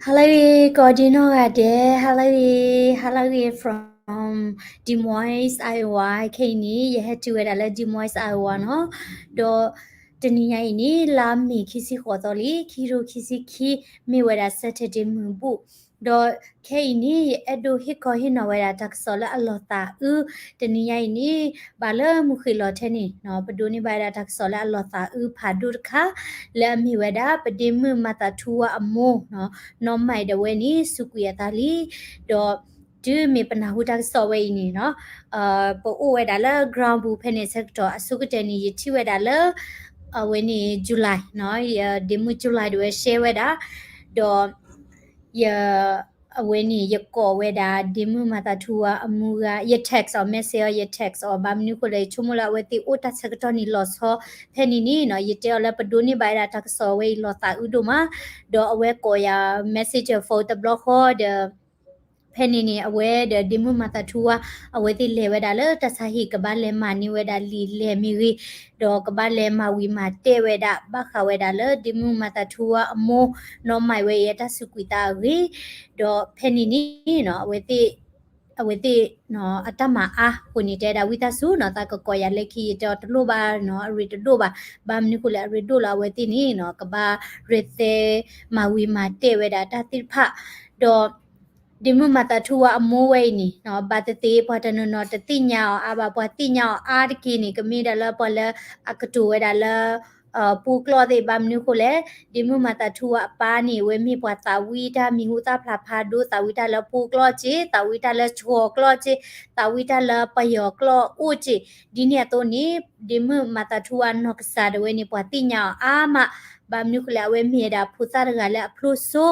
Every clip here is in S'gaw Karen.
ဟါလၢအဂ့ၤ ကိးဒံနီၢ်ဂၤဒဲး, ဟါလၢအဂ့ၤ, ဟါလၢအဂ့ၤ from Des Moines, Iowa. ခဲအံၤန့ၣ် ယဟဲတုၤဝဲဒၣ်လၢ Des Moines, Iowa နီၤ. ဒီးတနံၤညါအံၤန့ၣ် လါမ့ၤခံဆံဃိးသီလံ, ခံကထိခံဆံခံ, မ့ၢ်ဝဲဒၣ် Saturday မုၢ်ဘူၣ်. ဒီးခဲအံၤန့ၣ် ယအဲၣ်ဒိးဟ့ၣ်ခီဟ့ၣ်နီၤဝဲဒၣ်တၢ်ကစီၣ်လၢအလီၤသးအုး, တနံၤညါအံၤန့ၣ် ဘၣ်လၢမုၢ်ဃ့ၢ်လီၤထဲန့ၣ် ပဒိးန့ၢ်ဘၣ်ဝဲဒၣ်တၢ်ကစီၣ်လၢအလီၤသးအုးဖးဒိၣ်တခါ, လၢအမ့ၢ်ဝဲဒၣ် ပဒ့မုၣ်မၤသးထူဝါအမိၢ် နီၢ်မးဒၣ်ဝဲန့ၣ် စူးကွံာ်အသးလံ. ဒီးတုၤမ့ၢ်ပနၢ်ဟူတၢ်ကစီၣ်ဝဲအံၤန့ၣ်နီၤ, ပအိၣ်ဝဲဒၣ်လၢ ground ပူၤဖဲန့ၣ်ဆၢကတီၢ် အဆိကတၢၢ်န့ၣ် ယထံၣ်ဝဲဒၣ်လၢ အဝဲန့ၣ် July နီၤ, ယဒ့မုၣ် July ဒၣ်ဝဲ share ဝဲဒၣ်, ဒီး ယ အဝဲန့ၣ် ယကိးဝဲဒၣ် ဒ့မုၣ်မၤသးထူဝါအမူဂၤ, ယ text အီၤ message အီၤ, ယ text အီၤ, ဘၣ်မနုၤဃိလဲၣ် ယဆိကမိၣ်လၢအဝဲသ့ၣ်အိၣ်တၢ်ဆၢကတီၢ်န့ၣ်လီၤဆီ, ဖဲန့ၣ်န့ၣ်နီၤ ယတဲအီၤလၢပဒိးန့ၢ်ဘၣ်ဝဲဒၣ်တၢ်ကစီၣ်ဝဲအံၤလီၤသးအုးဒိၣ်မး, ဒီးအဝဲကိးယၤ messenger phone တဘျီဃီဒီး ဖဲန့ၣ်န့ၣ် အဝဲဒီးဒ့မုၣ်မၤသးထူဝါ အဝဲသ့ၣ်လဲၤဝဲဒၣ်လၢတၢ်ဆါဟံၣ် ကဘၣ်လဲၤမၤန့ၢ်ဝဲဒၣ်လံာ်လဲၢ်မ့ၢ်ဂ့ၤ, ဒီးကဘၣ်လဲၤမၤဝံၤမၤတဲာ်ဝဲဒၣ် ဘၣ်ဃးဝဲဒၣ်လၢဒ့မုၣ်မၤသးထူဝါအမိၢ် နီၢ်မးဝဲအံၤအတၢ်စူးကွံာ်သးအဂ့ၢ်, ဒီးဖဲန့ၣ်န့ၣ်နီၤ အဝဲသ့ၣ် အဝဲသ့ၣ် အတၢ်မၤအါအဃိန့ၣ် တဲဒၣ်ဝံသးစူၤနီၤ သးကကိးယၤလၢခံ ယတဲအီၤတလိၣ်ဘၣ်နီၤ အရ့တဒိၣ်ဘၣ်, ဘၣ်မနုၤဃိလဲၣ် အရ့ဒိၣ်လၢအဝဲသ့ၣ်န့ၣ်နီၤ ကဘၣ်ရဲၣ်သဲ မၤဝံၤမၤတဲာ်ဝဲဒၣ်တၢ်သ့ၣ်တဖၣ်, ဒီး ဒ့မုၣ်မၤသးထူဝါအမိၢ်ဝဲအံၤန့ၣ်နီၤ ဘၣ်သ့ၣ်သ့ၣ် ပှၤတနီၤနီၤတသ့ၣ်ညါအီၤအါဘၣ်, ပှၤသ့ၣ်ညါအီၤအါတက့ၢ်န့ၣ် ကမ့ၢ်ဒၣ်လၢပှၤလၢအကတိၤဝဲဒၣ်လၢ ပှိကျိာ်သ့ၣ်, ဘၣ်မနုၤဃိလဲၣ် ဒ့မုၣ်မၤသးထူဝါအပၢ်န့ၣ် အဝဲမ့ၢ်ပှၤသးဝံၣ်တၢ်မံၤဟူသၣ်ဖျါဖးဒိၣ်, သးဝံၣ်တၢ်လၢပှိကျိာ်စ့ၢ်, သးဝံၣ်တၢ်လၢဆှီၤကျိာ်စ့ၢ်, သးဝံၣ်တၢ်လၢပယီၤကျိာ်အိၣ်စ့ၢ်, ဒ်န့ၣ်အသိးန့ၣ် ဒ့မုၣ်မၤသးထူဝါနီၢ်ကစၢ်ဒၣ်ဝဲန့ၣ် ပှၤသ့ၣ်ညါအီၤအါမး, ဘၣ်မနုၤဃိလဲၣ် အဝဲမ့ၢ်ဝဲဒၣ်ဖိသၣ်တဂၤလၢအဖျိစိ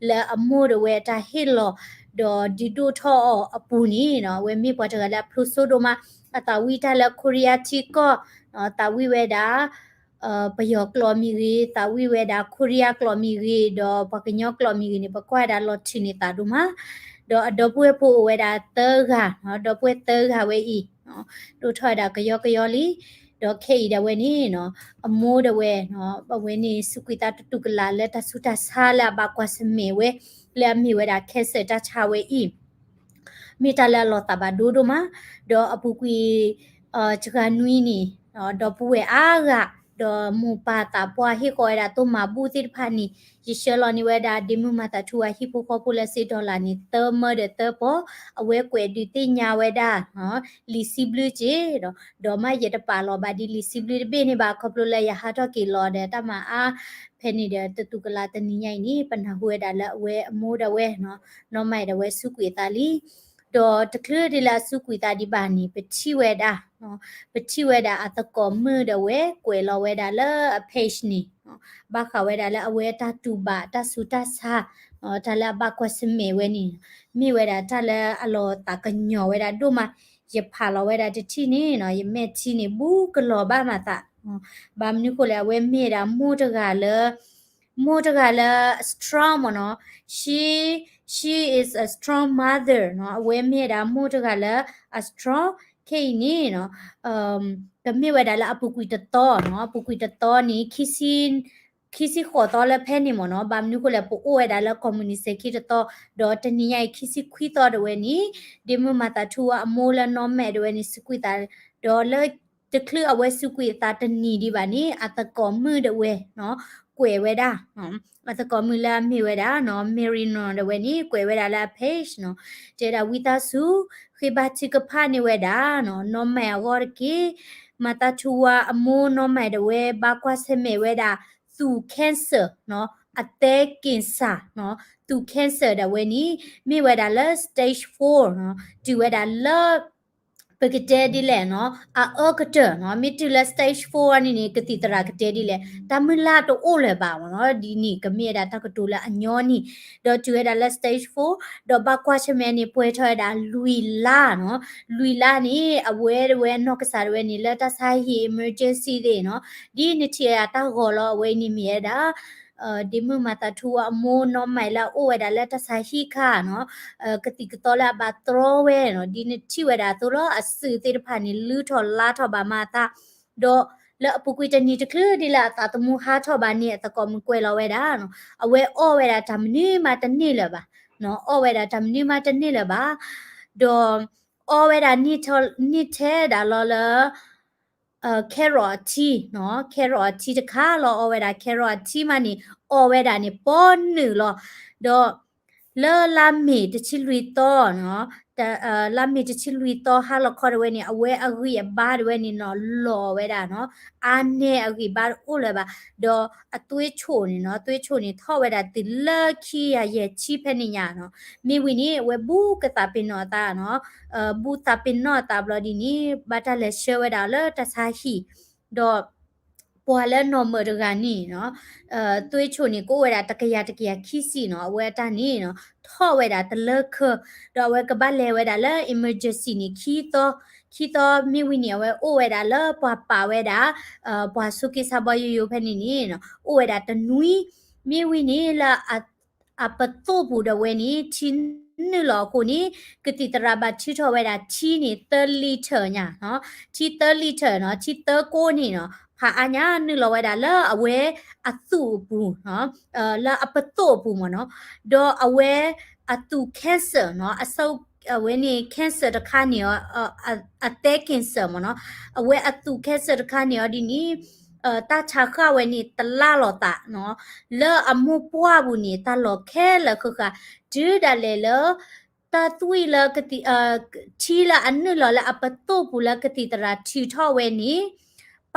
လၢအမိၢ်ဒၣ်ဝဲအတၢ်ဟ့ၣ်လီၤ ဒီးဒုးဒိၣ်ထီၣ်အီၤအပူၤန့ၣ်နီၤ အဝဲမ့ၢ်ပှၤတဂၤလၢအဖျိစိဒိၣ်မး, အသးဝံၣ်တၢ်လၢခိရံယါထံကီၢ်, သးဝံၣ်ဝဲဒၣ် ပယီၤကျိာ်မ့ၢ်ဂ့ၤ, သးဝံၣ်ဝဲဒၣ်ခိရံယါကျိာ်မ့ၢ်ဂ့ၤ, ဒီးပှၤကညီကျိာ်မ့ၢ်ဂ့ၤန့ၣ် ပကွၢ်ဝဲဒၣ်လီၤထုးန့ၢ်သးဒိၣ်မး, ဒီးအဒီပုၢ်ဝဲၢ်ဖိအိၣ်ဝဲဒၣ်သၢဂၤနီၤ, ဒီပုၢ်ဝဲၢ်သၢဂၤဝဲအံၤ ဒိၣ်ထီၣ်ဝဲဒၣ်ကယီကယီလံ, ဒီးခဲအံၤဒၣ်ဝဲန့ၣ်နီၤ အမိၢ်ဒၣ်ဝဲ အဝဲန့ၣ်စူးကွံာ်သးတတူၢ်ကလာ်လၢတၢ်ဆူးတၢ်ဆါ လၢအဘၣ်ကွၢ်ဆၢၣ်မဲာ်ဝဲ လၢအမ့ၢ်ဝဲဒၣ် cancer တၢ်ဆါဝဲအံၤ မ့ၢ်တၢ်လၢအလီၤသးဘၣ်ဒိဒိၣ်မး, ဒီးအပူၤကွံာ် စှၤနွံန့ၣ် ဒီပုၢ်ဝဲၢ်အါဂၤ ဒီးမိၢ်ပၢ်သးပှၢ်ဟ့ၣ်ဃီၤဝဲဒၣ်သိၣ်မၤဘူၣ်သ့ၣ်တဖၣ်န့ၣ် ယဆှၢလီၤန့ၢ်ဝဲဒၣ်ဒ့မုၣ်မၤသးထူဝါဟံၣ်ဖိဃီဖိလၢစ့ dollar န့ၣ် သၢမၢဒီးသၢပီၤ, အဝဲကွဲးဒုးသ့ၣ်ညါဝဲဒၣ် လံာ်စံးဘျုးက့ၤ ဒီးမ့ၢ်ယတပာ်လီၤဘၣ်ဒ်လံာ်စံးဘျုးတဘ့ၣ်န့ၣ်ဘၣ် ခီဖျိလၢယဟးထီၣ်က့ၤလီၤဒီးတၢ်မၤအါ, ဖဲန့ၣ်ဒီးတတူၢ်ကလာ်တနံၤညါအံၤန့ၣ် ပနၢ်ဟူဝဲဒၣ်လၢအဝဲအမိၢ်ဒၣ်ဝဲ နီၢ်မးဒၣ်ဝဲစူးကွံာ်အသးလံ, ဒီးတချုးဒ်လၢအစူးကွံာ်သးဒံးဘၣ်န့ၣ် ပထံၣ်ဝဲဒၣ် ပထံၣ်ဝဲဒၣ်အသကိးမုၣ်ဒၣ်ဝဲ ကွဲးလီၤဝဲဒၣ်လၢအ page န့ၣ် ဘၣ်ဃးဝဲဒၣ်လၢအဝဲတၢ်တူၢ်ဘၣ်တၢ်ဆူးတၢ်ဆါ တၢ်လၢအဘၣ်ကွၢ်ဆၢၣ်မဲာ်ဝဲန့ၣ် မ့ၢ်ဝဲဒၣ်တၢ်လၢအလီၤသးကညီၤဝဲဒၣ်ဒိၣ်မး, ယဖးလီၤဝဲဒၣ်တထံၣ်န့ၣ်နီၤ ယမဲာ်ထံန့ၣ် ဘူးကလီၤဘၣ်မးသး, ဘၣ်မနုၤဃိလဲၣ် အဝဲမ့ၢ်ဝဲဒၣ်မိၢ်တဂၤလၢ မိၢ်တဂၤလၢ strong မ့ၢ်နီၤ, she she is a strong mother နီၤ, အဝဲမ့ၢ်ဝဲဒၣ်မိၢ်တဂၤလၢအ strong, ခဲအံၤန့ၣ်နီၤ ကမ့ၢ်ဝဲဒၣ်လၢအပူၤကွံာ်တသီနီၤ, အပူၤကွံာ်တသီန့ၣ် ခံဆံဃိးသီလၢဖဲန့ၣ်မ့ၢ်နီၤ, ဘၣ်မနုၤဃိလဲၣ် ပအိၣ်ဝဲဒၣ်လၢကီၢ်မုၢ်နံၤစဲၤခံတသီ, ဒီးတနံၤညါအံၤခံဆံခွံသီဒၣ်ဝဲန့ၣ် ဒ့မုၣ်မၤသးထူဝါအမိၢ်လၢနီၢ်မးဒၣ်ဝဲန့ၣ် စူးကွံာ်သး, ဒီးလၢ တချုးအဝဲစူးကွံာ်အသးတနံၤဒံးဘၣ်န့ၣ် အသကိးမုၣ်ဒၣ်ဝဲနီၤ ကွဲးဝဲဒၣ် အသကိးမုၣ်လၢအမ့ၢ်ဝဲဒၣ်နီၤ Marino ဒၣ်ဝဲန့ၣ် ကွဲးဝဲဒၣ်လၢအ page နီၤ, တဲဒၣ်ဝံသးစူၤ ဃ့ဘါထုကဖၣ်န့ၢ်ဝဲဒၣ်နီၤ နီၢ်မးအဂီၢ်တက့ၢ်, မၤသးထူဝါအမိၢ်နီၢ်မးဒၣ်ဝဲ ဘၣ်ကွၢ်ဆၢၣ်မဲာ်ဝဲဒၣ် သူၣ် cancer နီၤ အသည်းကင်ဆာနီၤ, သူၣ် cancer ဒၣ်ဝဲန့ၣ် မ့ၢ်ဝဲဒၣ်လၢ stage four နီၤ, တုၤဝဲဒၣ်လၢ ပကတဲဒ်လဲၣ်နီၤ အအၢကတၢၢ်နီၤ, မ့ၢ်တုၤလၢ stage four န့ၣ်န့ၣ် ကသံၣ်သရၣ်ကတဲဒ်လဲၣ် တၢ်မုၢ်လၢ်တအိၣ်လၢၤဘၣ်မ့ၢ်နီၤ, ဒ်န့ၣ်ကမ့ၢ်ဝဲဒၣ်တၢ်ကတိၤလၢအညီန့ၣ်, ဒီးတုၤဝဲဒၣ်လၢ stage four ဒီးဘၣ်ကွၢ်ဆၢၣ်မဲာ်န့ၣ် ပှဲၤထီၣ်ဝဲဒၣ်လွံၢ်လါနီၤ, လွံၢ်လါန့ၣ် အဝဲဒၣ်ဝဲနီၢ်ကစၢ်ဒၣ်ဝဲန့ၣ် လၢတၢ်ဆါဟံၣ် emergency သ့ၣ်နီၤ, ဒ်နထံၣ်အတၢ်ဂီၤလီၤ အဝဲအံၤန့ၣ်မ့ၢ်ဝဲဒၣ် ဒ့မုၣ်မၤသးထူဝါအမိၢ်နီၢ်မးလၢအအိၣ်ဝဲဒၣ်လၢတၢ်ဆါဟံၣ်ခါနီၤ, ကသံၣ်ကသီလၢအဘၣ်တြီဝဲနီၤ, ဒ်နထံၣ်ဝဲဒၣ်အသိးလီၤ အစုးသ့ၣ်တဖၣ်န့ၣ် လုၢ်ထီၣ်လါထီၣ်ဘၣ်မးအသး, ဒီး လၢအပူၤကွံာ်တနံၤတချုးဒ်လၢအသးသမူဟးထီၣ်ဘၣ်န့ၣ် အသကိးမုၣ်ကွဲးလီၤဝဲဒၣ်နီၤ, အဝဲအီၣ်ဝဲဒၣ်တၢ်မနုၤမးတန့ၢ်လၢၤဘၣ်, အီၣ်ဝဲဒၣ်တၢ်မနုၤမးတန့ၢ်လၢၤဘၣ်, ဒီးအီၣ်ဝဲဒၣ်န့ၢ်ထဲဒၣ်လီၤလၢ carrot အထံနီၤ, carrot အထံတခါလီၤ, အီၣ်ဝဲဒၣ် carrot အထံမးန့ၣ် အီၣ်ဝဲဒၣ်န့ၣ်ပီနုာ်လီၤ, ဒီး လၢလါမ့ၤတဆံလွံၢ်သီနီၤ, လါမ့ၤတဆံလွံၢ်သီဟါလီၤခီတဝဲန့ၣ် အဝဲအဂံၢ်အဘါတဝဲန့ၣ်နီၤ လီၤဝဲဒၣ်နီၤ, အါန့ၢ်အဂံၢ်ဘါတအိၣ်လၢၤဘၣ်, ဒီးအသွ့ဆိၣ်န့ၣ်နီၤ, သွ့ဆိၣ်န့ၣ်ထီၣ်ဝဲဒၣ်တုၤလၢခံကယၤယဲၢ်ဆံဖဲန့ၣ်ညါနီၤ, မ့ၢ်ဝံၤန့ၣ် အဝဲဘူးကသးပ့ၤနီၣ်အသးနီၤ, ဘူးသးပ့ၤနီၣ်အသးဘျီဒ်န့ၣ် ဘၣ်တၢ်လဲၤဆှၢဝဲဒၣ်လၢတၢ်ဆါဟံၣ်, ဒီး ပှၤလၢနီၢ်မၢၢ်တဂၤန့ၣ်နီၤ, သွ့ဆိၣ်န့ၣ် ကအိၣ်ဝဲဒၣ်တကယၤတကယၤခံဆံနီၤ, အဝဲအတၢ်န့ၣ်နီၤ ထီၣ်ဝဲဒၣ်တလၢခၢ, ဒီးအဝဲကဘၣ်လဲၤဝဲဒၣ်လၢ emergency န့ၣ် ခံသီ, ခံသီမ့ၢ်ဝံၤန့ၣ် အဝဲအိၣ်ဝဲဒၣ်လၢပှၤပာ်ဝဲဒၣ် ပှၤဆိးက့ဆါဘီယိယိဖဲန့ၣ်န့ၣ်နီၤ, အိၣ်ဝဲဒၣ်တနွံ, မ့ၢ်ဝံၤန့ၣ်လၢ အပသိၣ်ပူၤဒၣ်ဝဲန့ၣ် ထံနုာ်လီၤအဃိန့ၣ် ကသံၣ်သရၣ်ဘၣ်ထုးထီၣ်ဝဲဒၣ်ထံန့ၣ် သၢ litre ညါ, ထံသၢ litre နီၤ, ထံသၢကိးန့ၣ်နီၤ, ဖးအါညါနုာ်လီၤဝဲဒၣ်လၢအဝဲအသူၣ်အပူၤ, လၢအပသိၣ်အပူၤမ့ၢ်နီၤ, ဒီးအဝဲအသူၣ် cancer နီၤ, အဝဲန့ၣ် cancer တခါန့ၣ် အသဲ cancer မ့ၢ်နီၤ, အဝဲအသူၣ် cancer တခါန့ၣ်အီၤဒ်န့ၣ် တၢ်ဆါဃၣ်ဝဲန့ၣ်တလၢ်လိာ်သးနီၤ, လၢအမိၢ်ပှၢ်ပူၤန့ၣ် တၢ်လီၤခဲလၢာ်ဃၣ်ဃၣ်, တုၤဒၣ်လဲာ်လၢ တၢ်သွံၣ်လၢကသံၣ် ထံလၢအနုာ်လီၤလၢအပသိၣ်ပူၤလၢကသံၣ်သရၣ်ထုးထီၣ်ဝဲန့ၣ်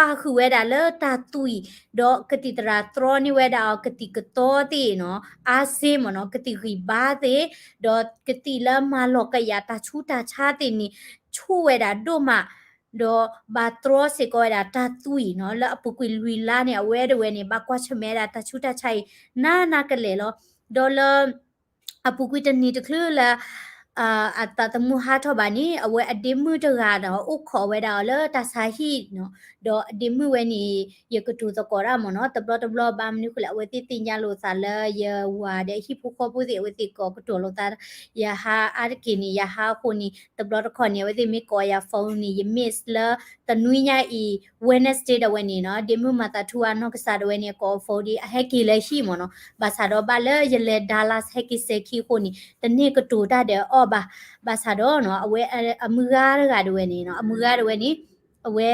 ပာ်ဃုာ်ဝဲဒၣ်လၢတၢ်သွံၣ်, ဒီးကသံၣ်သရၣ်တြီန့ၢ်ဝဲဒၣ်အီၤ ကသံၣ်ကသီသ့ၣ်နီၤ, အါစ့မ့ၢ်နီၤ, ကသံၣ်ဂံၢ်ဘါသ့ၣ်, ဒီးကသံၣ်လၢမၤလီၤကယၤတၢ်ဆူးတၢ်ဆါသ့ၣ်န့ၣ် ဆူၣ်ဝဲဒၣ်ဒိၣ်မး, ဒီးဘၣ်တြီစ့ၢ်ကီးဝဲဒၣ်တၢ်သွံၣ်နီၤ, လၢအပူၤကွံာ်လွံၢ်လါန့ၣ် အဝဲဒၣ်ဝဲန့ၣ် ဘၣ်ကွၢ်ဆၢၣ်မဲာ်ဝဲဒၣ်တၢ်ဆူးတၢ်ဆါအံၤ နးနးကလဲာ်လီၤ. ဒီးလၢ အပူၤကွံာ်တနံၤတချုးလၢ အသးသမူဟးထီၣ်ဘၣ်န့ၣ် အဝဲအဒ့မုၣ်တဂၤဒီး အိၣ်ခိးဝဲဒၣ်အီၤလၢတၢ်ဆါဟံၣ်နီၤ, ဒီးအဒ့မုၣ်ဝဲန့ၣ် ယကတိၤသကိးတၢ်မ့ၢ်နီၤ, တဘျီတဘျီဘၣ်မနုၤဃိလဲၣ် အဝဲသ့ၣ်သ့ၣ်ညါလိာ်သးလၢယဝၤဒီးဟံၣ်ဖိဃီဖိသ့ၣ် အဝဲသ့ၣ်ကိးကတိၤလိာ်သး, ယဟါအါတက့ၢ်န့ၣ် ယဟါအဃိန့ၣ် တဘျီတခီၣ်န့ၣ် အဝဲသ့ၣ်မ့ၢ်ကိးယၤ phone န့ၣ် ယ miss လၢတနွံညါအံၤ Wednesday ဒၣ်ဝဲန့ၣ်နီၤ, ဒ့မုၣ်မၤသးထူအနီၢ်ကစၢ်ဒၣ်ဝဲန့ၣ် အကိး phone ဒ်အဟဲက့ၤလၢဟံၣ်မ့ၢ်နီၤ, ဘၣ်ဆၣ်ဒီးဘၣ်လၢယလဲၤ Dallas ဟဲက့ၤစဲၤခံအဃိန့ၣ် တန့ၢ်ကတိၤတၢ်ဒီးအီၤဘၣ်, ဘၣ်ဆၣ်ဒီးနီၤ အဝဲအမုၢ်ဂၤတဂၤဒၣ်ဝဲန့ၣ်နီၤ, အမုၢ်ဂၤဒၣ်ဝဲန့ၣ် အဝဲ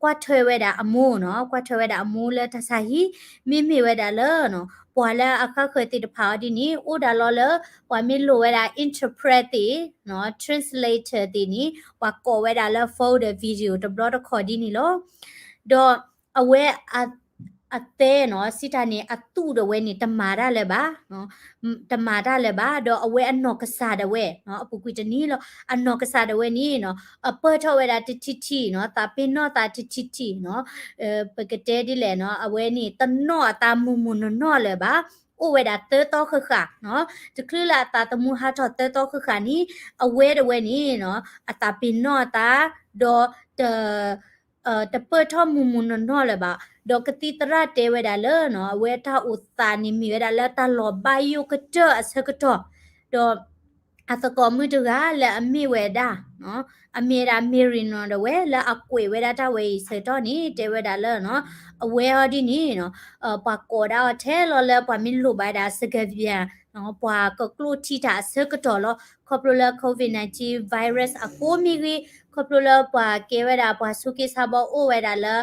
ကွၢ်ထွဲဝဲဒၣ်အမိၢ်နီၤ, ကွၢ်ထွဲဝဲဒၣ်အမိၢ်လၢတၢ်ဆါဟံၣ်, မ့မ့ၢ်ဝဲဒၣ်လၢနီၤ ပှၤလၢအဃါဃၢၤသ့ၣ်တဖၣ်အီၤဒ်န့ၣ် အိၣ်ဒၣ်လီၤလၢ ပှၤမ့ၢ်လိၣ်ဝဲဒၣ် interpret သ့ၣ်နီၤ, translator သ့ၣ်န့ၣ် ပှၤကိးဝဲဒၣ်လၢ phone ဒီး video တဘျီတခီၣ်ဒ်န့ၣ်လီၤ. ဒီးအဝဲ အသဲနီၤ စံးတၢ်န့ၣ် အသူၣ်ဒၣ်ဝဲန့ၣ် တမၤတၢ်လၢၤဘၣ်, တမၤတၢ်လၢၤဘၣ်, ဒီးအဝဲအနီၢ်ကစၢ်ဒၣ်ဝဲ အပူၤကွံာ်တနံၤလီၤ အနီၢ်ကစၢ်ဒၣ်ဝဲန့ၣ်နီၤ အပၢၢ်ထီၣ်ဝဲဒၣ်တထံၣ်ထံၣ်နီၤ, သးပ့ၤနီၣ်သးတထံၣ်ထံၣ်နီၤ, ပကတဲဒ်လဲၣ်နီၤ အဝဲန့ၣ် တနီၣ်အသးမုၢ်မုၢ်နီၢ်နီၢ်လၢၤဘၣ်, အိၣ်ဝဲဒၣ်သၢသီဃၣ်ဃၣ်နီၤ, တချုးလၢအသးသမူဟးထီၣ်သၢသီဃၣ်ဃၣ်န့ၣ် အဝဲဒၣ်ဝဲန့ၣ်နီၤ အသးပ့ၤနီၣ်အသး ဒီးတ တပၢၢ်ထီၣ်မုၢ်မုၢ်နီၢ်နီၢ်လၢၤဘၣ်, ဒီးကသံၣ်သရၣ်တဲဝဲဒၣ်လၢနီၤ အဝဲတၢ်အိၣ်သးန့ၣ်မ့ၢ်ဝဲဒၣ်လၢတၢ်လီၤဘၣ်ယိၣ်ကတၢၢ်အဆၢကတီၢ်, ဒီးအသကိးမုၣ်တဂၤလၢအမ့ၢ်ဝဲဒၣ် အမ့ၢ်ဝဲဒၣ် Marino ဒၣ်ဝဲ လၢအကွဲးဝဲဒၣ်တၢ်ဝဲအံၤဆၢကတီၢ်န့ၣ် တဲဝဲဒၣ်လၢနီၤ အဝဲအီၤဒ်န့ၣ်နီၤ ပှၤကိးဒၣ်အီၤထဲလီၤလၢပှၤမ့ၢ်လိၣ်ဘၣ်ဝဲဒၣ် စကဲးပယၤ ပှၤကကျိၣ်ထံတၢ်အဆၢကတီၢ်လီၤ. ခီဖျိလၢ COVID nineteen virus အဃိမ့ၢ်ဂ့ၤ, ခီဖျိလၢပှၤကဲဝဲဒၣ်ပှၤဆိးက့ဆါဘီအိၣ်ဝဲဒၣ်လၢ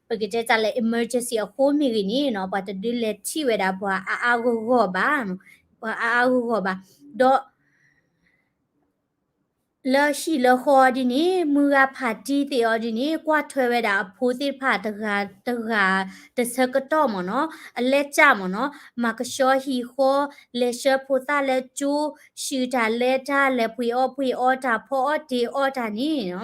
ပကတဲတၢ်လၢ emergency အဃိမ့ၢ်ဂ့ၤန့ၣ်နီၤ ပှၤတဒုးလဲၤထံၣ်ဝဲဒၣ်ပှၤအါအါဂီၢ်ဂီၢ်ဘၣ်, ပှၤအါအါဂီၢ်ဂီၢ်ဘၣ်. ဒီး လၢဟံၣ်လၢဃီဒ်န့ၣ် မုၢ်ဂၤဖးတံၢ်သ့ၣ်အီၤဒ်န့ၣ် ကွၢ်ထွဲဝဲဒၣ်အဖိသ့ၣ်တဖၣ်တဂၤတဂၤတဆၢကတီၢ်မ့ၢ်နီၤ, အလဲၤကၢ်မ့ၢ်နီၤ, မၤကဆှီဟံၣ်ဃီ, လဲၤဆှၢဖိသၣ်လၢကၠိ, ဆှုၣ်တၢ်လဲၤတၢ်, လဲၤပှ့ၤအီၣ်ပှ့ၤအီတၢ်, ဖီအီၣ်တ့ၤအီတၢ်န့ၣ်နီၤ,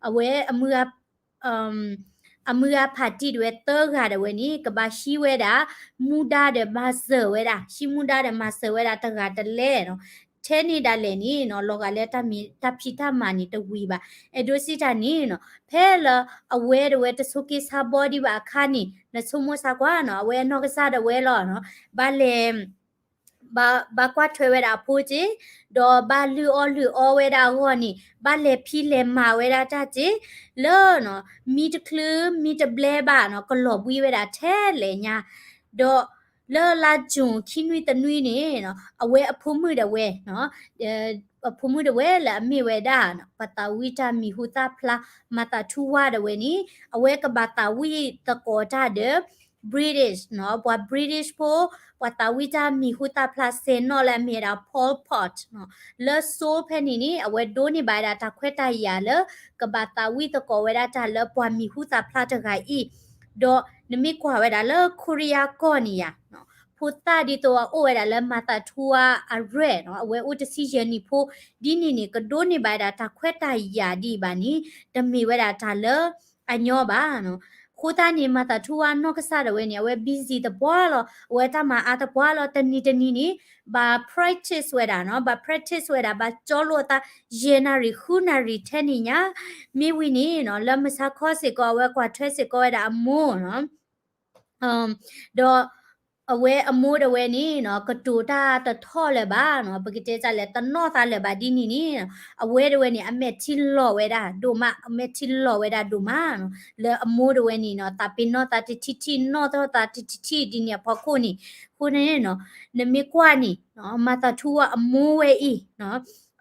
အဝဲအမုၢ်ဂၤ အမုၢ်ဂၤဖးတံၢ်ဒၣ်ဝဲသၢဂၤဒၣ်ဝဲန့ၣ် ကဘၣ်ဟံးဝဲဒၣ် မူဒါဒီးမၤစၢၤဝဲဒၣ်, ဟံးမူဒါဒီးမၤစၢၤဝဲဒၣ်တဂၤတလဲနီၤ, ထဲန့ၣ်ဒၣ်လဲာ်န့ၣ်နီၤ လီၤဂာ်လၢတၢ်ဖံးတၢ်မၤန့ၣ်တဝံၤဘၣ်. အဲၣ်ဒိးစံးတၢ်န့ၣ်နီၤ ဖဲလၢအဝဲဒၣ်ဝဲတဆိးက့ဆါဘီဒံးဘၣ်အခါန့ၣ် နဆိကမိၣ်ဆါကွၢ်နီၤ အဝဲအနီၢ်ကစၢ်ဒၣ်ဝဲလီၤနီၤ ဘၣ်လဲၤ ဘၣ်ကွၢ်ထွဲဝဲဒၣ်အဖိက့ၤ, ဒီးဘၣ်လုၢ်အီၣ်လုၢ်အီဝဲဒၣ်အဂီၢ်န့ၣ် ဘၣ်လဲၤဖံးလဲၤမၤဝဲဒၣ်တၢ်က့ၤ, လၢနီၤ မံတချုး မံတဘျဲဘၣ်နီၤ ကလီၤဘှံးဝဲဒၣ်ထဲလဲၣ်ညါ, ဒီးလၢလါယူၤခံနွံတနွံန့ၣ်နီၤ အဝဲအဖိမုၣ်ဒၣ်ဝဲနီၤ အဖိမုၣ်ဒၣ်ဝဲလၢအမ့ၢ်ဝဲဒၣ် ပှၤသးဝံၣ်တၢ်မံၤဟူသၣ်ဖျါ မၤသးထူဝါဒၣ်ဝဲန့ၣ် အဝဲကဘၣ်သးဝံၣ်သကိးတၢ်ဒီး British နီၤ ပှၤ British ဖိ ပှၤသးဝံၣ်တၢ်မံၤဟူသၣ်ဖျါစဲးနီၣ်လၢအမ့ၢ်ဝဲဒၣ် Pol Pot နီၤ လၢ Seoul ဖဲန့ၣ်န့ၣ် အဝဲဒိးန့ၢ်ဘၣ်ဝဲဒၣ်တၢ်ခွဲးတၢ်ယာ်လၢ ကဘၣ်သးဝံၣ်သကိးဝဲဒၣ်တၢ်လၢပှၤမံၤဟူသၣ်ဖျါတဂၤအံၤ, ဒီးနမ့ၢ်ကွၢ်ဝဲဒၣ်လၢ Korea ကီၢ်န့ၣ်ယါ ဖိသၣ်ဒ်သိးအအိၣ်ဝဲဒၣ်လၢမၤသးထူဝါအရဲၣ်နီၤ အဝဲအိၣ်တဆံယဲၢ်နံၣ်ဖိ ဒ်န့ၣ်န့ၣ် ကဒိးန့ၢ်ဘၣ်ဝဲဒၣ်တၢ်ခွဲးတၢ်ယာ်ဒ်အံၤဘၣ်န့ၣ် တမ့ၢ်ဝဲဒၣ်တၢ်လၢအညီဘၣ်နီၤ. အဃိသတးန့ၣ် မၤသးထူဝါနီၢ်ကစၢ်ဒၣ်ဝဲန့ၣ် အဝဲ busy သပှၢ်လီၤ အဝဲတၢ်မၤအါသပှၢ်လီၤ တနံၤတနံၤန့ၣ် ဘၣ် practice ဝဲဒၣ်နီၤ ဘၣ် practice ဝဲဒၣ် ဘၣ်ကၠီလိာ်အသး ယဲၢ်နၣ်ရံၣ် ဃုနၣ်ရံၣ်ထဲန့ၣ်ညါ, မ့ၢ်ဝံၤန့ၣ်နီၤ လၢမုၢ်ဆါခီစ့ၢ်ကီး အဝဲကွၢ်ထွဲစ့ၢ်ကီးဝဲဒၣ်အမိၢ်နီၤ ဒီးအဝဲအမိၢ်ဒၣ်ဝဲန့ၣ်နီၤ ကတိၤတၢ်တထီၣ်လၢၤဘၣ်နီၤ ပကတဲဒ်လဲၣ် တနီၣ်သးလၢၤဘၣ်ဒ်န့ၣ်န့ၣ်, အဝဲဒၣ်ဝဲန့ၣ် အမဲာ်ထံလီၤဝဲဒၣ်ဒိၣ်မး အမဲာ်ထံလီၤဝဲဒၣ်ဒိၣ်မးနီၤ လၢအမိၢ်ဒၣ်ဝဲန့ၣ်နီၤ သးပ့ၤနီၣ်သးတထံၣ်ထံၣ် နီၣ်ထီၣ်သးတထံၣ်ထံၣ်ဒ်န့ၣ်အဖီခိၣ်န့ၣ်, အဃိန့ၣ်နီၤ နမ့ၢ်ကွၢ်န့ၣ် မၤသးထူဝါအမိၢ်ဝဲအံၤ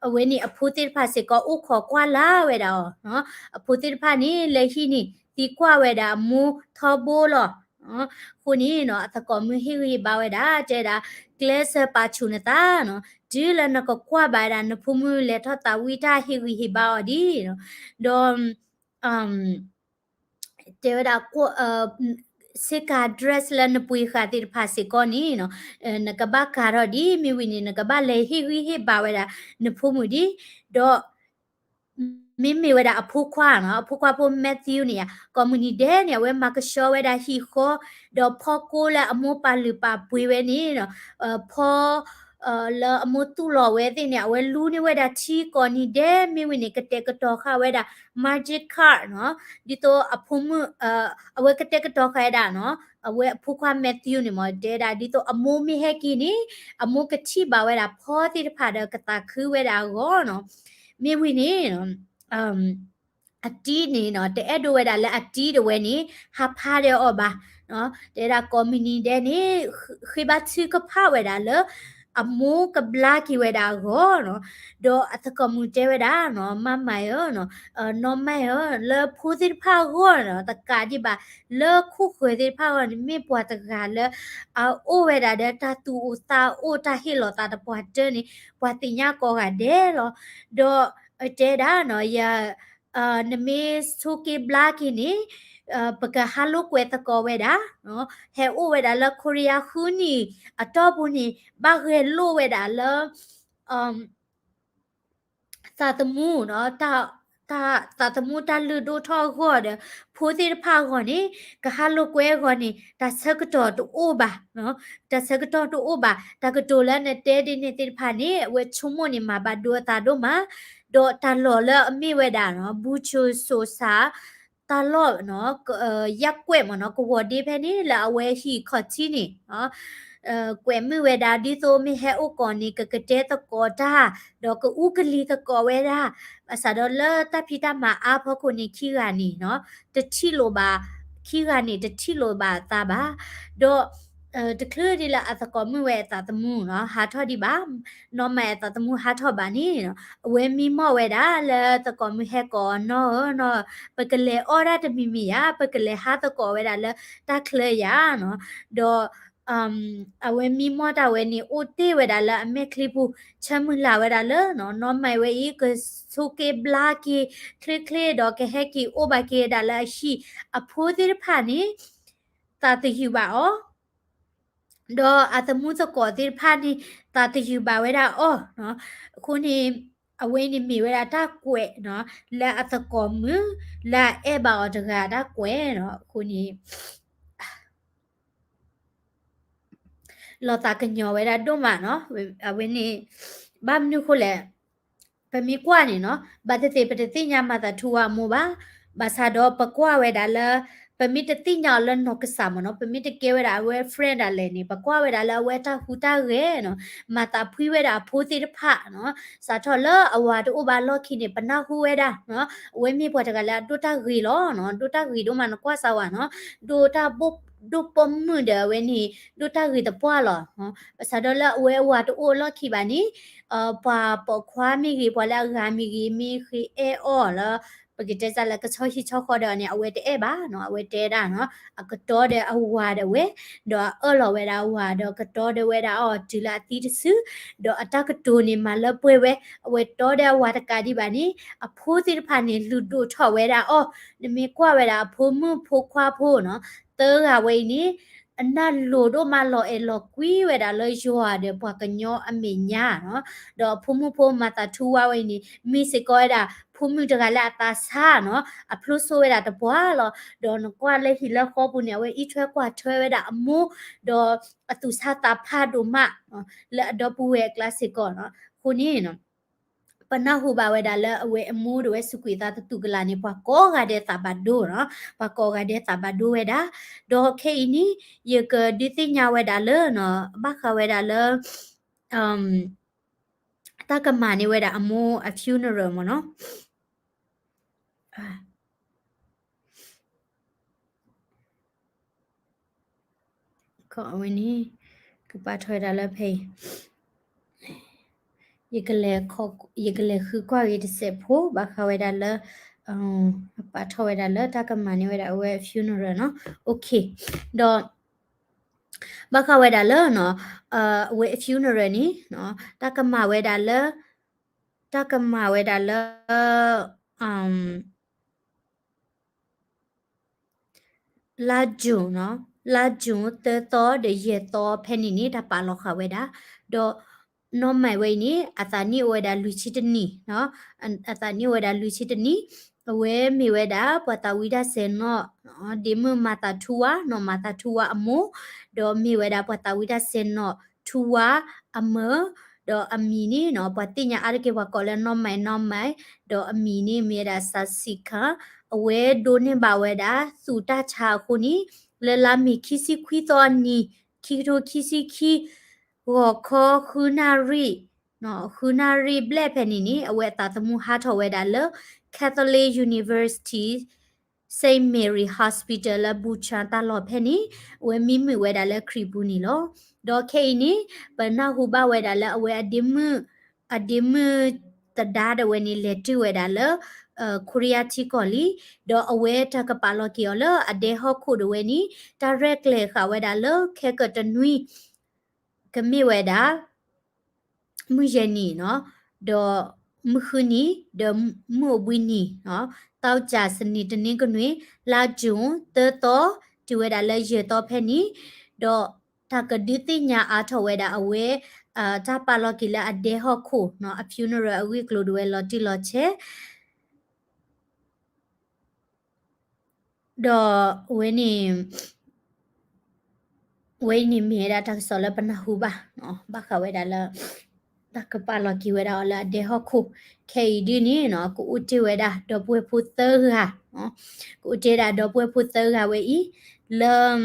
အဝဲန့ၣ်အဖိသ့ၣ်တဖၣ်စ့ၢ်ကီးအိၣ်ခိးကွၢ်လၢ်ဝဲဒၣ်အီၤ, အဖိသ့ၣ်တဖၣ်န့ၣ် လၢဟံၣ်န့ၣ် သံကွၢ်ဝဲဒၣ်အမိၢ်ထီဘိလီၤ. အဃိန့ၣ်နီၤ အသကိးမုၣ်ဟ့ၣ်ဂံၢ်ဟ့ၣ်ဘါဝဲဒၣ် တဲဒၣ် ကျဲးစၢးပာ်ဆူၣ်နသးနီၤ တုၤလၢနကကွၢ်ဘၣ်ဝဲဒၣ် နဖိမုၣ်လဲၤထီၣ်သးဝံၣ်တၢ်ဟ့ၣ်ဂံၢ်ဟ့ၣ်ဘါအီၤဒ်နီၤ, ဒီး တဲဝဲဒၣ် ဆ့ကၤ dress လၢနပှ့ၤဃာ်သ့ၣ်တဖၣ်စ့ၢ်ကီးန့ၣ်နီၤ နကဘၣ်ကၤထီၣ်ဒ် မ့ၢ်ဝံၤန့ၣ် နကဘၣ်လဲၤဟ့ၣ်ဂံၢ်ဟ့ၣ်ဘါဝဲဒၣ် နဖိမုၣ်ဒ်, ဒီး မ့မ့ၢ်ဝဲဒၣ်အဖိခွါနီၤ အဖိခွါဖိ Matthew န့ၣ် ကိးမုၢ်နံၤဒဲးန့ၣ် အဝဲမၤကဆှီဝဲဒၣ်ဟံၣ်ဃီ, ဒီးဖီကိလၢအမိၢ်ပာ်လုၢ်ပာ်ပှ့ၤဝဲန့ၣ်နီၤ ဖီ လၢအမိၢ်သူၣ်လီၤဝဲသ့ၣ်န့ၣ် အဝဲလူန့ၢ်ဝဲဒၣ်ထံကိးနံၤဒဲး မ့ၢ်ဝံၤန့ၣ် ကတဲာ်ကတီၤဃာ်ဝဲဒၣ် magic card နီၤ ဒ်သိးအဖိမုၣ် အဝဲကတဲာ်ကတီၤဃာ်ဝဲဒၣ်နီၤ အဝဲအဖိခွါ Matthew န့ၣ်မ့ၢ် တဲဒၣ် ဒ်သိးအမိၢ်မ့ၢ်ဟဲက့ၤန့ၣ် အမိၢ်ကထံၣ်ဘၣ်ဝဲဒၣ်ဖီသ့ၣ်တဖၣ်ဒီးကသးခုဝဲဒၣ်အဂီၢ်နီၤ မ့ၢ်ဝံၤန့ၣ် အတံၤန့ၣ်နီၤ တအဲၣ်ဒိးဝဲဒၣ်လၢအတံၤဒၣ်ဝဲန့ၣ် ဟးဖးဒီးအီၤဘၣ်, တဲဒၣ်ကိးမုၢ်နံၤဒဲးန့ၣ် ဃ့ဘါထုကဖၣ်ဝဲဒၣ်လၢ အမိၢ်ကဘျါက့ၤဝဲဒၣ်အဂီၢ်နီၤ, ဒီးအသကိးမုၣ်တဲဝဲဒၣ်နီၤ မၤမၤဧၢ, နီၢ်မၤဧၢ, လၢဖိသ့ၣ်တဖၣ်အဂီၢ်နီၤ တကးဒံးဘၣ် လၢခိၣ်ဃၢၤသ့ၣ်တဖၣ်အဂီၢ်န့ၣ် မ့ၢ်ပှၤတဂၤလၢ အအိၣ်ဝဲဒၣ်ဒီးတၢ်သူၣ်အိၣ်သးအိၣ် တၢ်ဟ့ၣ်လီၤသးတပှၢ်တၢၢ်န့ၣ် ပှၤသ့ၣ်ညါကိးဂၤဒဲးလီၤ. ဒီးတဲဒၣ်နီၤ ယ နမ့ၢ်ဆိးက့ဘျါက့ၤန့ၣ် ပကဟးလိာ်ကွဲသကိးဝဲဒၣ်, ဟဲအိၣ်ဝဲဒၣ်လၢ Korea ဃုနံၣ်အတီၢ်ပူၤန့ၣ် ဘၣ်ဂဲၤလိာ်ဝဲဒၣ်လၢ သးသမူနီၤ, သးသမူတၢ်လုၢ်ဒိၣ်ထီၣ်အဂီၢ်ဒီး ဖိသ့ၣ်တဖၣ်အဂီၢ်န့ၣ် ကဟးလိာ်ကွဲအဂီၢ်န့ၣ် တၢ်ဆၢကတီၢ်တအိၣ်ဘၣ်, တၢ်ဆၢကတီၢ်တအိၣ်ဘၣ်, တၢ်ကတိၤလၢနတဲဒ်န့ၣ်သ့ၣ်တဖၣ်န့ၣ် အဝဲဆိကမိၣ်န့ၣ် မၤဘၣ်ဒိအသးဒိၣ်မး, ဒီးတၢ်လီၢ်လၢအမ့ၢ်ဝဲဒၣ်နီၤ ဘူၣ်ဆိၣ်စိၤစၢ် တၢ်လီၢ် ယၢ်ကွဲးမ့ၢ်နီၤ ကဝီၤဒ့ဖဲန့ၣ် လၢအဝဲဟံၣ်ခီၣ်ထံးန့ၣ် ကွဲးမုာ်ဝဲဒၣ် ဒ်သိးမ့ၢ်ဟဲအိၣ်ကိးန့ၣ် ကကတဲသကိးတၢ် ဒီးကအူကလံၤသကိးဝဲဒၣ်, ဘၣ်ဆၣ်ဒီးလၢတၢ်ဖံးတၢ်မၤအါဖီခိၣ်န့ၣ် ခံဂၤန့ၣ်နီၤ တထံၣ်လိာ်ဘၣ်, ခံဂၤန့ၣ် တထံၣ်လိာ်ဘၣ်အသးဘၣ်, ဒီး တချုးဒ်လၢအသကိးမုၣ်ဝဲအသးသမူနီၤ ဟးထီၣ်ဒံးဘၣ်, နီၢ်မၤအသးသမူဟးထီၣ်ဘၣ်န့ၣ်နီၤ အဝဲမံမီၢ်ဝဲဒၣ်လၢသကိးမုၣ်ဟဲကိးအီၤ နီၢ်ဧၢ, နီၢ်ဧၢ, ပကလဲၤအီၣ်ဒၣ်တမံၤမံၤယါ, ပကလဲၤဟးသကိးဝဲဒၣ်လၢတၢ်ချၢယါနီၤ, ဒီး အဝဲမံမီၢ်တၢ်ဝဲန့ၣ် အိၣ်တ့ၢ်ဝဲဒၣ်လၢအမဲာ်ချံပူၤ ဆၢမုၢ်လၢ်ဝဲဒၣ်လၢ နီၢ်မၤဝဲအံၤ ကဆိးက့ဘျါက့ၤ ချ့ချ့ဒီးကဟဲက့ၤအိၣ်ဘၣ်က့ၤဝဲဒၣ်လၢအဟံၣ်, အဖိသ့ၣ်တဖၣ်န့ၣ် သးသယုၢ်ဘၣ်အီၤ ဒီးအသမူသကိးသ့ၣ်တဖၣ်န့ၣ် သးသယုၢ်ဘၣ်ဝဲဒၣ်အီၤ, အဃိန့ၣ် အဝဲန့ၣ်မ့ၢ်ဝဲဒၣ်တၢ်ကွဲး လၢအသကိးမုၣ် လၢအအဲၣ်ဘၣ်အီၤတဂၤတၢ်ကွဲးနီၤ, အဃိန့ၣ် လီၤသးကညီၤဝဲဒၣ်ဒိၣ်မးနီၤ, အဝဲန့ၣ် ဘၣ်မနုၤဃိလဲၣ်, ပမ့ၢ်ကွၢ်န့ၣ်နီၤ ဘၣ်သ့ၣ်သ့ၣ်ပတသ့ၣ်ညါမၤသးထူဝါအမိၢ်ဘၣ်, ဘၣ်ဆၣ်ဒီးပကွၢ်ဝဲဒၣ်လၢ ပမ့ၢ်တသ့ၣ်ညါအီၤလၢနီၢ်ကစၢ်မ့ၢ်နီၤ, ပမ့ၢ်တကဲဝဲဒၣ်အဝဲ friend ဒၣ်လဲာ်န့ၣ် ပကွၢ်ဝဲဒၣ်လၢအဝဲအတၢ်ဟူးတၢ်ဂဲၤနီၤ, မၤသးဖှံဝဲဒၣ်အဖိသ့ၣ်တဖၣ်နီၤ, စးထီၣ်လၢအဝၤတအိၣ်ဘၣ်လီၢ်ခံန့ၣ် ပနၢ်ဟူဝဲဒၣ်နီၤ, အဝဲမ့ၢ်ပှၤတဂၤလၢအဒိၣ်တၢ်ဂ့ၤလီၤနီၤ, ဒိၣ်တၢ်ဂ့ၤဒိၣ်မး နကွၢ်စၢ်ဝဲနီၤ, ဒိၣ်တၢ်ဘိၣ် ဒိၣ်ပိာ်မုၣ်ဒီးအဝဲန့ၣ် ဒိၣ်တၢ်ဂ့ၤသပှၢ်လီၤ. ဘၣ်ဆၣ်ဒီးလၢအဝဲအဝၤတအိၣ်လီၢ်ခံဘၣ်န့ၣ် ပှၤပိာ်ခွါမ့ၢ်ဂ့ၤ ပှၤလၢအဂၤမ့ၢ်ဂ့ၤ မ့ၢ်ဃ့အဲၣ်အီၤလၢ ပကတဲစ့ၢ်လၢကဆီဟံၣ်ဆီဃီဒီးန့ၣ် အဝဲတအဲၣ်ဘၣ်နီၤ, အဝဲတဲဒၣ်နီၤ, အကတီဒီးအဝၤဒီးဝဲ, ဒီးအအၢၣ်လီၤဝဲဒၣ်အဝၤ ဒီးကတီဒီးဝဲဒၣ်အီၤတုၤလၢအသံတစု, ဒီးအတၢ်ကတိၤန့ၣ် မၤလၢပှဲၤဝဲ, အဝဲတီဒီးအဝၤတကးဒံးဘၣ်န့ၣ် အဖိသ့ၣ်တဖၣ်န့ၣ် လုၢ်ဒိၣ်ထီၣ်ဝဲဒၣ်အီၤ, နမ့ၢ်ကွၢ်ဝဲဒၣ်အဖိမုၣ်ဖိခွါဖိနီၤ, သၢဂၤဝဲအံၤန့ၣ် အနၢ်လိၤဒိၣ်မးလီၤအဲၣ်လီၤကွံဝဲဒၣ်လၢယွၤဒီးပှၤကညီအမဲာ်ညါနီၤ, ဒီးအဖိမုၣ်ဖိမၤသးထူဝါဝဲအံၤန့ၣ် မ့ၢ်စ့ၢ်ကီးဝဲဒၣ် ဖိမုၣ်တဂၤလၢအသးဆါနီၤ, အဖျိစိဝဲဒၣ်တပှၢ်လီၤ, ဒီးနကွၢ်လၢဟံၣ်လၢဃီပူၤန့ၣ် အဝဲအံးထွဲကွၢ်ထွဲဝဲဒၣ်အမိၢ်, ဒီးအသူၣ်ဆါသးဖးဒိၣ်မး လၢအဒီပုၢ်ဝဲၢ်အကျါစ့ၢ်ကီးနီၤ, အဃိန့ၣ် ပနၢ်ဟူဘၣ်ဝဲဒၣ်လၢအဝဲအမိၢ်ဒီးအဝဲစူးကွံာ်သးသတူၢ်ကလာ်န့ၣ် ပှၤကိးဂၤဒဲးသးဘၣ်ဒိနီၤ, ပှၤကိးဂၤဒဲးသးဘၣ်ဒိဝဲဒၣ်, ဒီးခဲအံၤန့ၣ် ယကဒုးသ့ၣ်ညါဝဲဒၣ်လၢနီၤ, ဘၣ်ဃးဝဲဒၣ်လၢ တၢ်ကမၤန့ၢ်ဝဲဒၣ်အမိၢ်အ funeral မ့ၢ်နီၤ. အဝဲန့ၣ် ကပာ်ထီၣ်ဝဲဒၣ်လၢဖဲအံၤ, ယကလဲၤ ယကလဲၤဃုကွၢ်ဂ့ၤတစဲးဖိ ဘၣ်ဃးဝဲဒၣ်လၢ ပာ်ထီၣ်ဝဲဒၣ်လၢတၢ်ကမၤန့ၢ်ဝဲဒၣ်အဝဲ funeral နီၤ. ဒီး ဘၣ်ဃးဝဲဒၣ်လၢ အဝဲ funeral န့ၣ် တၢ်ကမၤဝဲဒၣ်လၢ တၢ်ကမၤဝဲဒၣ်လၢ လါ June နီၤ, လါ June သၢသီဒီးယဲၢ်သီဖဲန့ၣ်န့ၣ် တၢ်ပာ်လီၤဃာ်ဝဲဒၣ်, ဒီးနီၢ်မဲာ်ဝဲအံၤန့ၣ် အသးနံၣ်အိၣ်ဝဲဒၣ်လွံၢ်ဆံတနံၣ်, အသးနံၣ်အိၣ်ဝဲဒၣ်လွံၢ်ဆံတနံၣ်, အဝဲမ့ၢ်ဝဲဒၣ်ပှၤသးဝံၣ်တၢ်စဲၤနီၣ် ဒ့မုၣ်မၤသးထူဝါနီၤ, မၤသးထူဝါအမိၢ်, ဒီးမ့ၢ်ဝဲဒၣ်ပှၤသးဝံၣ်တၢ်စဲၤနီၣ်ထူဝါအမၢ, ဒီးအမံၤန့ၣ်နီၤ ပှၤသ့ၣ်ညါအါတက့ၢ် ပှၤကိးလၢနီၢ်မဲာ် နီၢ်မဲာ်, ဒီးအမံၤန့ၣ်မ့ၢ်ဝဲဒၣ် စၤစံခၣ်, အဝဲဒိးန့ၢ်ဘၣ်ဝဲဒၣ် သူၣ်တၢ်ဆါအဃိန့ၣ် လၢလါမ့ၤခံဆံခွံသီအနံၤ ခံကထိခံဆံခံ ဂီၤခီဃုနၣ်ရံၣ် ဃုနၣ်ရံၣ်ဘျဲၣ်ဖဲန့ၣ်န့ၣ် အဝဲအသးသမူဟးထီၣ်ဝဲဒၣ်လၢ Catholic University Saint Mary Hospital လၢ Bucheon တၢ်လီၢ်ဖဲန့ၣ် အဝဲမံမုာ်ဝဲဒၣ်လၢခရံာ်ပူၤန့ၣ်လီၤ. ဒီးခဲအံၤန့ၣ် ပနၢ်ဟူဘၣ်ဝဲဒၣ်လၢအဝဲအဒ့မုၣ် အဒ့မုၣ်သဒါဒၣ်ဝဲန့ၣ် လဲၤတုၤဝဲဒၣ်လၢ ခိရံယါထံကီၢ်လံ, ဒီးအဝဲတၢ်ကပာ်လီၤက့ၤအီၤလၢအဒဲဟီၣ်ခိၣ်ဒၣ်ဝဲန့ၣ် တၢ်ရဲၣ်ကျဲၤဃာ်ဝဲဒၣ်လၢခဲကတနွံ ကမ့ၢ်ဝဲဒၣ် မုၢ်ယဲၢ်နံၤနီၤ, ဒီးမုၢ်ဃုနံၤ ဒီးမုၢ်အိၣ်ဘှံးနံၤနီၤ, သီကၠၣ် စနံၤ တနံၤကနွံ လါ June သၢသီ တုၤဝဲဒၣ်လၢယဲၢ်သီဖဲန့ၣ်, ဒီးတၢ်ကဒုးသ့ၣ်ညါအါထီၣ်ဝဲဒၣ်အဝဲ တၢ်ပာ်လီၤက့ၤလၢအဒဲဟီၣ်ခိၣ်နီၤ, အ funeral အဂ့ၢ်အကျိၤဒၣ်ဝဲလီၤတံၢ်လီၤဆဲး ဒီးအဝဲန့ၣ် ဝဲအံၤန့ၣ်မ့ၢ်ဝဲဒၣ်တၢ်ကစီၣ်လၢပနၢ်ဟူဘၣ်, ဘၣ်ဃးဝဲဒၣ်လၢ တၢ်ကပာ်လီၤက့ၤဝဲဒၣ်အီၤလၢအဒဲဟီၣ်ခိၣ်, ခဲအံၤဒ်န့ၣ်နီၤ ကအိၣ်တ့ၢ်ဝဲဒၣ်ဒီပုၢ်ဝဲၢ်ဖိသၢဂၤ, ကအိၣ်တ့ၢ်ဒၣ်ဒီပုၢ်ဝဲၢ်ဖိသၢဂၤဝဲအံၤ လၢ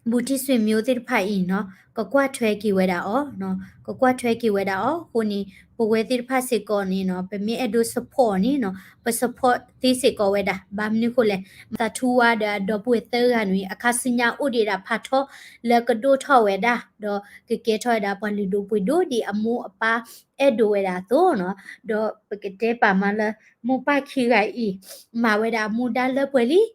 ဘူးတံၢ်ဆွေမျိုးသ့ၣ်တဖၣ်အံၤနီၤ ကကွၢ်ထွဲက့ၤဝဲဒၣ်အီၤ, ကကွၢ်ထွဲက့ၤဝဲဒၣ်အီၤအဃိန့ၣ် ပဝဲသ့ၣ်တဖၣ်စ့ၢ်ကီးန့ၣ်နီၤ ပမ့ၢ်အဲၣ်ဒိး support န့ၣ်နီၤ ပ support သ့စ့ၢ်ကီးဝဲဒၣ်, ဘၣ်မနုၤဃိလဲၣ် မၤသးထူဝါဒီးအဒီပုၢ်ဝဲၢ်သၢဂၤန့ၣ် အခါဆူညါအိၣ်ဒံးဒၣ်ဖးထီ လၢကဒိၣ်ထီၣ်ဝဲဒၣ် ဒီးကကဲထီၣ်ဝဲဒၣ်ပှၤလုၢ်ဒိၣ်ပှ့ၤဒိၣ်ဒ်အမိၢ်အပၢ်အဲၣ်ဒိးဝဲဒၣ်အသိးနီၤ, ဒီးပကတဲပာ်မးလၢ မိၢ်ပၢ်ခံဂၤအံၤ မၤဝဲဒၣ်အမူဒါလၢပှဲၤလံ, ဒီး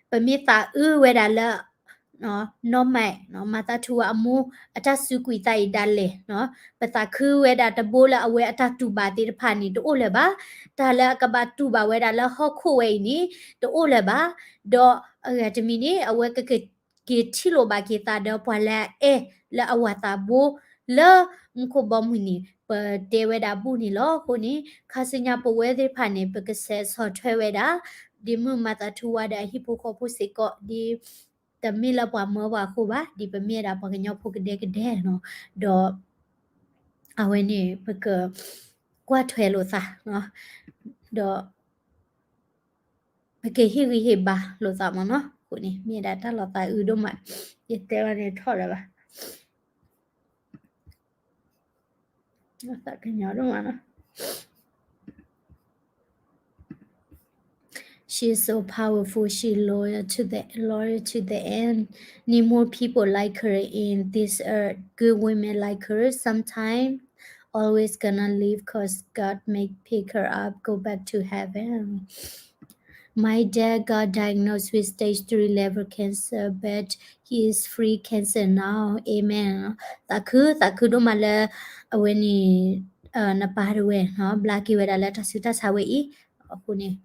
ပမ့ၢ်သးအုးဝဲဒၣ်လၢ နီၢ်မဲာ် မၤသးထူဝါအမိၢ်အတၢ်စူးကွံာ်သးအံၤဒၣ်လဲာ်, ပသးခုဝဲဒၣ်တဘိလၢအဝဲအတၢ်တူၢ်ဘၣ်သ့ၣ်တဖၣ်န့ၣ် တအိၣ်လၢၤဘၣ်, တၢ်လၢအကဘၣ်တူၢ်ဘၣ်ဝဲဒၣ်လၢဟီၣ်ခိၣ်ဝဲအံၤန့ၣ် တအိၣ်လၢၤဘၣ်, ဒီးအဂၤတမံၤန့ၣ် အဝဲကက့ၤထံၣ်လိာ်ဘၣ်က့ၤသးဒီးပှၤလၢအအဲၣ်လၢအဝၤသးဘိ လၢမူခိၣ်ဘီမုၢ်န့ၣ် ပတဲဝဲဒၣ်ဘူၣ်န့ၣ်လီၤ. အဃိန့ၣ် ခါဆူညါပဝဲသ့ၣ်တဖၣ်န့ၣ် ပကဆဲးဆီၣ်ထွဲဝဲဒၣ် ဒ်မုၢ်မၤသးထူဝါဒီးအဟံၣ်ဖိဃီဖိစ့ၢ်ကီး ဒ် တမ့ၢ်လၢပှၤမၢပှၤအဃိဘၣ်, ဒ်ပမ့ၢ်ဝဲဒၣ်ပှၤကညီဖိကဒဲကဒဲနီၤ, ဒီး အဝဲန့ၣ် ပကကွၢ်ထွဲလိာ်သး ဒီး ပကဟ့ၣ်ဂံၢ်ဟ့ၣ်ဘါလိာ်သးမ့ၢ်နီၤ. အဃိန့ၣ် မ့ၢ်ဒၣ်တၢ်လီၤသးအုးဒိၣ်မး, ယတဲဘၣ်န့ၣ်ထီၣ်လၢၤဘၣ်. လီၤသးကညီၤဒိၣ်မးနီၤ. She is so powerful. She loyal to the loyal to the end. Need more people like her in this earth. Good women like her. Sometimes always gonna leave cause God make pick her up, go back to heaven. My dad got diagnosed with stage three liver cancer, but he is free cancer now. Amen. သးခု သးခုဒိၣ်မးလၢ အဝဲန့ၣ် နပၢ်တဝဲနီၤ ဘျါက့ၤဝဲဒၣ်လၢတၢ်ဆူးတၢ်ဆါဝဲအံၤ အဃိန့ၣ်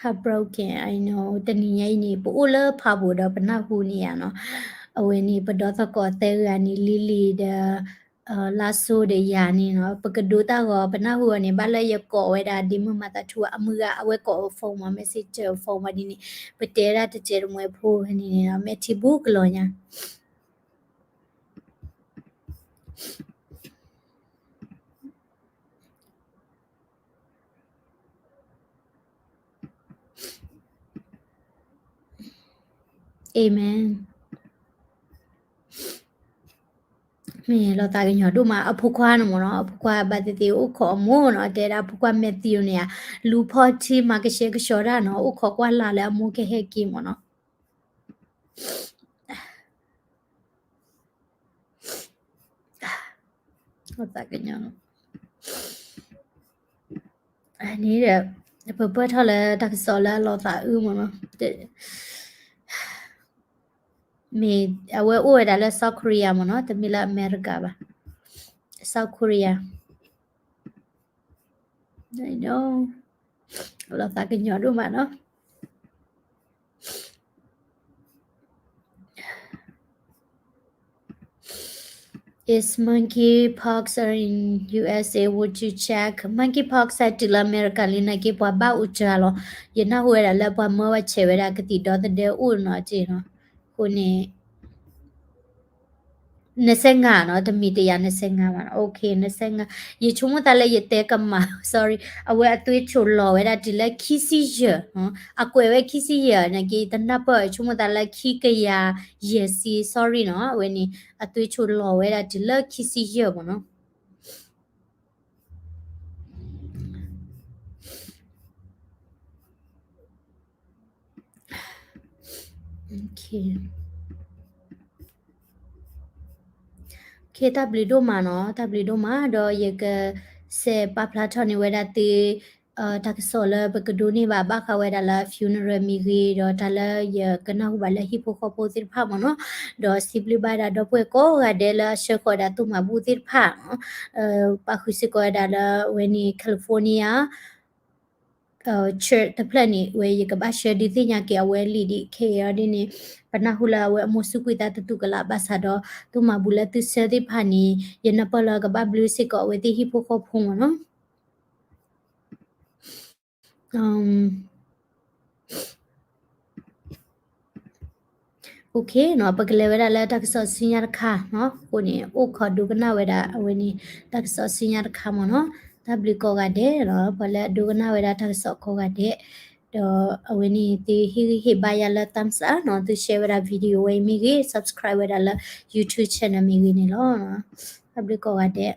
Heartbroken, I know. တနံၤညါအံၤန့ၣ် ပအိၣ်လၢဖးပူၤဒီးပနၢ်ဟူန့ၢ်ယၤနီၤ. အဝဲန့ၣ် ပဒီသကိးသၢဂၤန့ၣ် Lily ဒီး လါစိၤဒီးယၤန့ၣ်နီၤ ပကဒိတၢ်ဂီၤ ပနၢ်ဟူအီၤန့ၣ် ဘၣ်လၢယကိးဝဲဒၣ် ဒ်မုၢ်မၤသးထူအမုၢ်ဂၤ အဝဲကိး phone မး messenger phone မးဒ်န့ၣ် ပတဲဒၣ်တစဲးတမှဲၤဖိန့ၣ် မဲာ်ထံဘူကလီၤညါ Amen. မ့ၢ်လီၤသးကညီၤဒိၣ်မး အဖိခွါန့ၣ်မ့ၢ်နီၤ အဖိခွါဘၣ်သ့ၣ်သ့ၣ်အိၣ်ခိးအမိၢ်နီၤ တဲဒၣ်အဖိခွါ Matthew န့ၣ်ဧါ လူၤဖီၣ်ထံမၤကဆှဲကဆှီတၢ်နီၤ အိၣ်ခိးကွၢ်လၢ်လၢအမိၢ်ကဟဲက့ၤမ့ၢ်နီၤ လီၤသးကညီၤ န့ၣ်ဒီး ပပၢၢ်ထီၣ်လၢတၢ်ကစီၣ်လၢအလီၤသးအုးမ့ၢ်နီၤ မ့ၢ်အဝဲအိၣ်ဝဲဒၣ်လၢ South Korea မ့ၢ်နီၤ တမ့ၢ်လၢအမဲရကၤဘၣ် South Korea လီၤသးကညီၤဒိၣ်မးနီၤ Is monkeypox are in U S A, would you check? Monkeypox ဟဲတုၤလၢအမဲရကၤလံ နာ်က့ပှၤဘၣ်အိၣ်စှၤလီၤ. ယနၢ်ဟူဝဲဒၣ်လၢပှၤမၢဝဲဆဲးဝဲဒၣ်ကသံၣ်ဒီသဒၢအိၣ်နီၤက့နီၤ. အဃိန့ၣ် နစဲးငါနီၤ, တမံၤတယၤနစဲးငါဘၣ်နီၤ. နစဲးငါ, ယဆိကမိၣ်သးလၢယတဲကမၣ်, sorry, အဝဲအသွ့ၣ်ဆိးလီၤဝဲဒၣ်တုၤလၢခံဆံယဲၢ်, အကွဲးဝဲခံဆံယဲၢ်နာ်က့ တနၢ်ပၢၢ် ယဆိကမိၣ်သးလၢခံကယၤယဲၢ်ဆံ, sorry နီၤ, အဝဲန့ၣ် အသွ့ၣ်ဆိးလီၤဝဲဒၣ်တုၤလၢခံဆံယဲၢ်မ့ၢ်နီၤ. Okay, တၢ်ဘျုးဒိၣ်မးနီၤ, တၢ်ဘျုးဒိၣ်မး, ဒီးယကစဲးပာ်ဖျါထီၣ်န့ၢ်ဝဲဒၣ်သု တၢ်ကစီၣ်လၢပကဒိးန့ၢ်ဘၣ် ဘၣ်ဃးဝဲဒၣ်လၢ funeral မ့ၢ်ဂ့ၤ, ဒီးတၢ်လၢယကနၢ်ဟူဘၣ်လၢဟံၣ်ဖိဃီဖိသ့ၣ်တဖၣ်မ့ၢ်နီၤ, ဒီးစံးဘျုးဘၣ်ဝဲဒၣ်ဒီပုၢ်ဝဲၢ်ကိးဂၤဒဲးလၢအဆှၢဃီၤဝဲဒၣ်သုးမၤဘူၣ်သ့ၣ်တဖၣ်, ပာ်ဃုာ်စ့ၢ်ကီးဝဲဒၣ်လၢအဝဲန့ၣ် California church တဖျၢၣ်န့ၣ် ဝဲယကဘၣ်ဆှၢဒုးသ့ၣ်ညါက့ၤအဝဲလံာ်ဒ်ခဲအံၤဒ်န့ၣ်, ပနၢ်ဟူလၢအဝဲအမိၢ်စူၢ်ကွံာ်သးတတူၢ်ကလာ်ဘၣ်ဆၣ်ဒီး သုးမၤဘူၣ်လၢသုဆှၢသ့ၣ်တဖၣ်န့ၣ် ယနၢ်ပၢၢ်လၢကဘၣ်ဘျုးစ့ၢ်ကီးအဝဲသ့ၣ်ဟံၣ်ဖိဃီဖိမ့ၢ်နီၤ. Okay နီၤ, ပကလဲၤဝဲဒၣ်လၢတၢ်ကစီၣ်ဆူညါတခါနီၤ, အဃိန့ၣ် အိၣ်ခိးဒိကနၣ်ဝဲဒၣ်အဝဲန့ၣ် တၢ်ကစီၣ်ဆူညါတခါမ့ၢ်နီၤ, တၢ်ဘျုးကိးဂၤဒဲးနီၤ, ပှၤလၢအဒိကနၣ်ဝဲဒၣ်တၢ်ကစီၣ်ကိးဂၤဒဲး, ဒီးအဝဲန့ၣ်သုဟ့ၣ်ဂံၢ်ဟ့ၣ်ဘါယၤလၢ thumbs up နီၤ, သု share ဝဲဒၣ် video ဝဲအံၤမ့ၢ်ဂ့ၤ, subscribe ဝဲဒၣ်လၢ YouTube channel မ့ၢ်ဂ့ၤန့ၣ်လီၤ. တၢ်ဘျုးကိးဂၤဒဲး.